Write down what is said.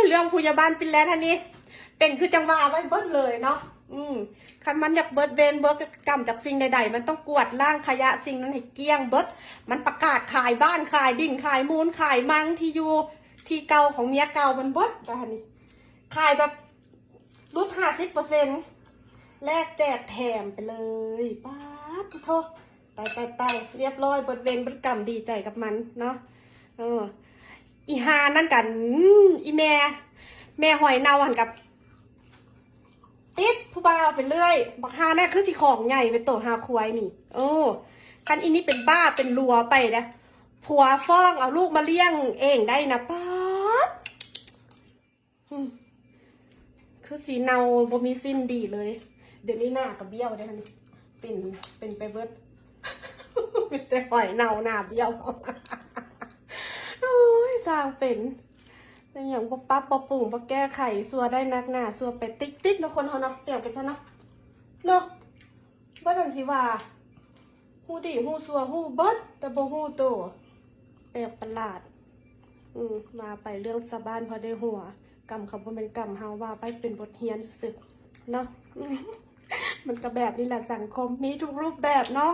ເລື່ອງຜູ້ໃຫຍ່ບ້ານຟິນແລນຫັ້ນນີ້ ເປັນຄືຈັ່ງວ່າໄວ້ເບິດເລີຍເນາະ. ອືມ ຄັນມັນຢາກເບິດເວນເບິດກຳຈາກສິ່ງໃດໆ ມັນຕ້ອງກວາດລ້າງຂະຫຍະສິ່ງນັ້ນໃຫ້ກ້ຽງເບິດ. ມັນປະກາດຂາຍບ້ານ ຂາຍດິນ ຂາຍມູນ ຂາຍມັງທີ່ຢູ່ທີ່ເກົ່າຂອງເມຍເກົ່າມັນເບິດ. ແລ້ວຫັ້ນນີ້ ຂາຍແບບຫຼຸດຫ້າສິບເປີເຊັນ ແລກແຈກແຖມໄປເລີຍ. ປາດໂທ ຕາຍໆໆ ລຽບຮ້ອຍ ເບິດເວນເບິດກຳ ດີໃຈກັບມັນເນາະ. ເອີ ອີຫ່ານັ້ນກະ ອືມ ອີແມ່ ແມ່ຫອຍເນົ່າຫັ້ນກະຕິດຜູ້ບ່າວໄປເລື້ອຍ. ບັກຫ່ານັ້ນຄືຊິຂອງໃຫຍ່ເປັນໂຕຫາຄວາຍນີ້. ເອີ ຄັນອີນີ້ເປັນບ້າເປັນລົວໄປນະ ຜົວຟ້ອງເອົາລູກມາລ້ຽງເອງໄດ້ນະ. ປາດ ອືມ ຄືຊິເນົ່າບໍ່ມີສິ້ນດີເລີຍ. ດຽວນີ້ໜ້າກະບ້ຽວເດ້ຫັ້ນ ເປັນ ເປັນໄປເບິດ ມີແຕ່ຫອຍເນົ່າໜ້າບ້ຽວ. ໂອ້ຍ ຊ່າງເປັນ ເປັນຫຍັງບໍ່ປັບບໍ່ປຸງບໍ່ແກ້ໄຂ ຊົ່ວໄດ້ນັກໜາ ຊົ່ວໄປຕິດໆ ເນາະ ຄົນເຮົາເນາະ. ເປັນຫຍັງເປັນຊັ້ນເນາະ ເນາະ. ບໍ່ທັນຊິວ່າ ຮູ້ດີຮູ້ຊົ່ວ ຮູ້ເບິດ ແຕ່ບໍ່ຮູ້ໂຕ ແປກປະຫຼາດ. ອືມ ວ່າໄປເລື່ອງຊາວບ້ານພໍໄດ້ຫົວ ກຳເຂົາບໍ່ແມ່ນກຳເຮົາ ວ່າໄປເປັນບົດຮຽນຊື່ໆ ເນາະ. ອືມ ມັນກະແບບນີ້ແຫຼະ ສັງຄົມມີທຸກຮູບແບບເນາະ.